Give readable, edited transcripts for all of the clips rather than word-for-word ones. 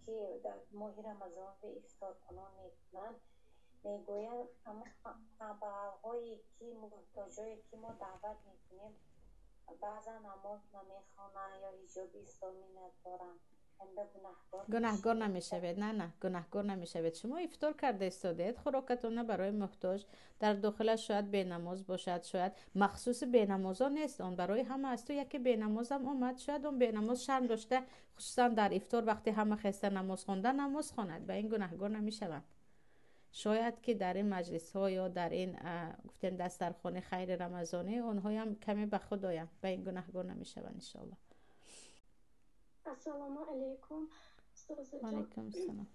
Ки дар моҳи Рамазон ифторкунон мекунанд, мегӯянд, камбағалҳое ки, муҳтоҷое ки мо даъват мекунем, баъзан намоз намехонанд ё ҳиҷоби исломӣ надоранд. Гунаҳгор намешавед. На, гунаҳгор намешавед. Шумо ифтор карда истодед, хӯрокатонро барои муҳтоҷ дар дохилаш, шояд бенамоз бошад, шояд махсуси бенамозон нест, он барои ҳама аст. Ту яке бенамозам омад, шояд он бенамоз шарм дошта, хусусан дар ифтор, вақте ҳама хеста намоз хонда, намоз хонад. Ба ин гунаҳгор намешаванд. Шояд ки дар ин маҷлисҳо ё дар ин, гуфтем, дастархони хайри рамазонӣ онҳоям каме ба худ оянд. Ба ин гунаҳгор намешаванд, иншоалло. Ассалому алайкум. Алайкум ассалом.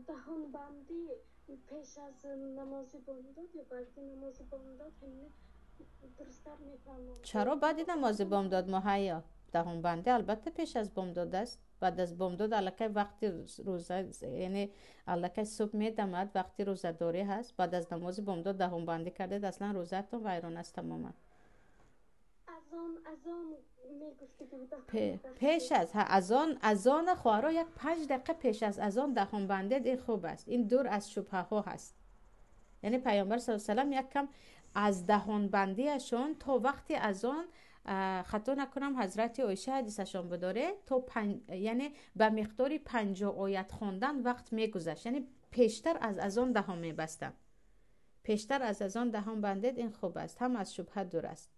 Даҳонбандӣ пеш аз намози бомдод ё баъди намози бомдод, ҳамин дурусттар мефаҳмам? Чаро баъди намози бомдод, Муҳайё? Даҳонбандӣ албатта пеш аз бомдод аст. Баъд аз бомдод аллакай вақти рӯза, яъне аллакай субҳ медамад, вақти рӯзадорӣ ҳаст. Баъд аз намози бомдод даҳонбандӣ кардед, аслан рӯзаатон вайрон аст тамоман. Азон. Пеш аз азон. Азона, хоҳаро, як 5 дақиқа пеш аз азон даҳон бандед, ин хуб аст, ин дур аз шубҳаҳо ҳаст. Яъне Пайғамбар са салам як кам аз даҳонбандиашон то вақти азон, хато накунам, ҳазрати Оиша ҳадисашон будоре, то, яъне ба миқдори 50 оят хондан вақт мегузашт. Яъне пештар аз азон даҳон мебастанд. Пештар аз азон даҳон бандед, ин хуб аст, ҳам аз шубҳа дур аст.